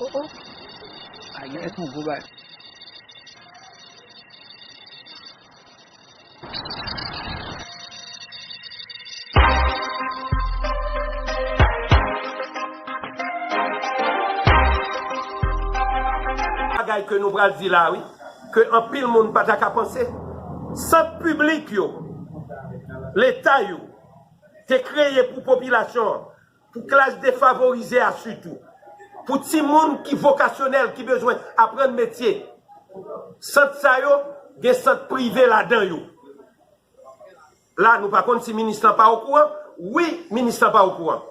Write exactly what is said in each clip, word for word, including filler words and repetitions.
Oh, oh. A, gen yon gwo bagay. Bagay ke nou pral di la, wi, ke anpil moun pa ta ka panse. Sant piblik yo, Leta yo, te kreye pou popilasyon an, pou klas defavorize a sitou, pou timoun ki vokasyonèl, ki bezwen aprann metye. Sant sa yo, gen sant prive ladan yo. La, nou pa konn si minis lan pa okouran. Wi, minis lan pa okouran.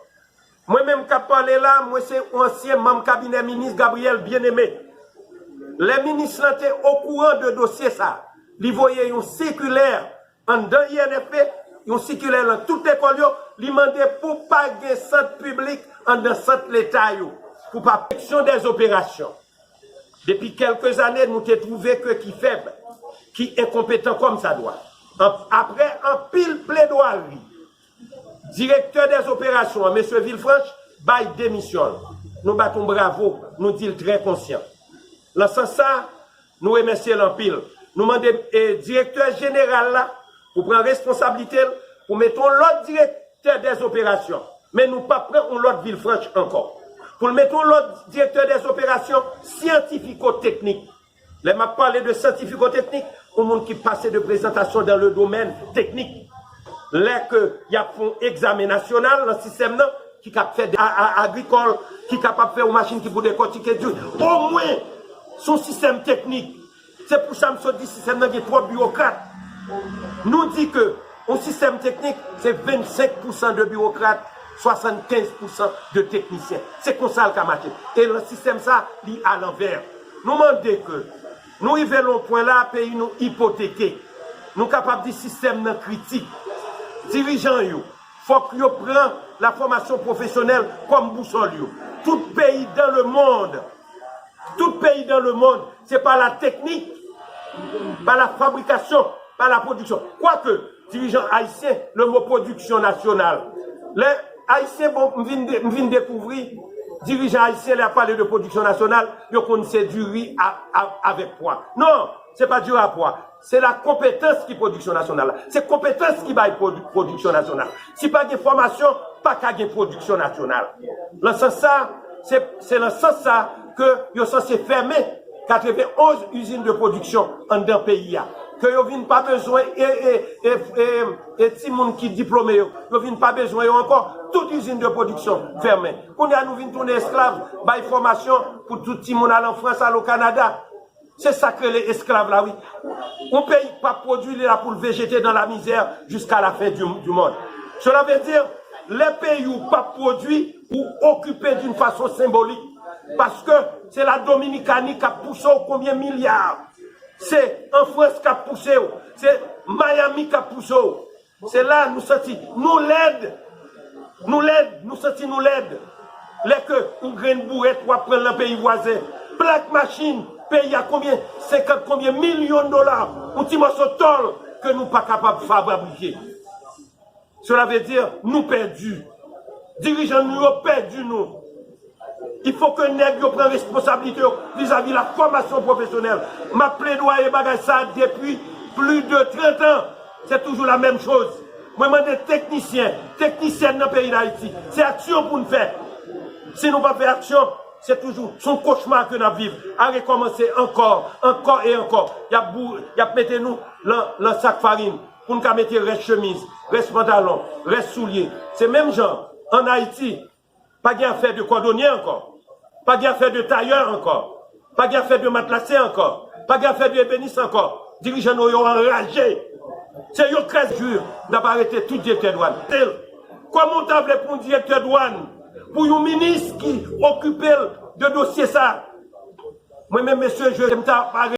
Mwen menm k ap pale la, mwen se yon ansyen manm kabinè minis Gabriel Bien-Aimé. Lè minis lan te okouran de dosye sa, li voye yon sikilè anndan I N F P, yon sikilè nan tout lekòl yo, li mande pou pa gen sant piblik anndan sant Leta yo, pou pa seksyon dèzoperasyon. Depi kèlke zane, nou te twouve ke ki fèb, ki enkonpetan kòmsadwa. An, apre anpil pledwari, direktè dèzoperasyon an, mesye Villefranche, bay demisyon l. Nou bat yon bravo, nou di l trè konsyan. Nan sans sa, nou remèsye l anpil. Nou mande, e, direktè jeneral la pou pran responsablite l, pou mete yon lòt direktè dèzoperasyon. Men nou p ap pran yon lòt Villefranche ankò. Pou l mete yon lòt direktè dèzoperasyon syantifiko-teknik. Lè m ap pale de syantifiko-teknik, yon moun ki pase de prezantasyon dans le domaine technique. Lè ke y ap fè yon egzamen nasyonal nan sistèm nan, ki kab fè de, a, a, agrikòl, ki kapab fè yon machin ki pou dekòtike diri, omwen, se yon sistèm teknik. Se pou sa m sot di sistèm nan gen twòp biwokrat. Nou di ke yon sistèm teknik, se vennsenk pousan de biwokrat, swasannkenz pousan de teknisyen. Se konsa l ka mache. E nan sistèm sa, li alanvè. Nou mande ke nou rive nan yon pwen la, peyi nou ipoteke. Nou kapab di sistèm nan kritik. Dirijan yo, fòk yo pran la fòmasyon pwofesyonèl kòm bousòl yo. Tout peyi dans le monde, tout peyi dans le monde, se pa la teknik, pa la fabrikasyon, pa la pwodiksyon. Kwake, dirijan ayisyen, le mo pwodiksyon nasyonal. Lè ayisyen, bon, m vin de, m vin dekouvri, dirijan ayisyen, lè y ap pale de pwodiksyon nasyonal, yo konn se diri a, a, avèk pwa. Non, se pa diri a pwa. Se la konpetans ki pwodiksyon nasyonal la. Se konpetans ki bay pwodi-, pwodiksyon nasyonal. Si pa gen fòmasyon, pa ka gen pwodiksyon nasyonal. Nan sans sa, se, se nan sans sa ke yo sanse fèmen katrevenonz izin de pwodiksyon anndan peyi a. Ke yo vin pa bezwen e, e, e, e, e timoun ki diplome yo. Yo vin pa bezwen yo ankò. Tout izin de pwodiksyon fèmen. Kounye a nou vin tounen esklav, bay fòmasyon pou tout timoun al an Frans, al o Kanada. Se sa k rele esklav la, wi. Yon peyi k p ap pwodui, li la pou l vejete dans la misère jusqu'à la fin du, du monde. Cela veut dire, lè peyi w p ap pwodui, ou okipe d'une façon symbolique. Paske se la Dominikani k ap pouse w konbyen milya. Se an Frans k ap pouse w. Se Miami k ap pouse w. Se la nou santi nou lèd. Nou lèd, nou santi nou lèd. Lè ke yon grenn bourèt w ap pran l nan peyi vwazen. Plak machin, peyi a konbyen, senkant konbyen milyon dola. Yon ti mòso tòl ke nou pa kapab fabrike. Cela veut dire, nou pèdi. Dirijan nou yo pèdi nou. Il faut que nèg yo pran responsablite yo vizavi la fòmasyon pwofesyonèl. M ap pledwaye bagay sa a depi plis de trant an. Se toujou la menm choz. Mwen mande teknisyen, teknisyèn nan peyi Dayiti, se aksyon pou n fè. Si nou pa fè aksyon, se toujou, se yon kochma ke n ap viv. A rekòmanse ankò, ankò e ankò. Y ap bou-, y ap mete nou lan, lan sak farin pou n ka mete rès chemiz, rès pantalon, rès soulye. Se menm jan, ann Ayiti, pa gen afè de kòdonye ankò. Pa gen afè de tayè ankò. Pa gen afè de matlasye ankò. Pa gen afè de ebenis ankò. Dirijan nou yo anraje. Se yo k kraze diri. N ap arete tout direktè dwàn. Kòman w ta vle pou yon direktè dwàn, pou yon minis ki okipe l de dosye sa? Mwen menm, mesye, je, m ta pare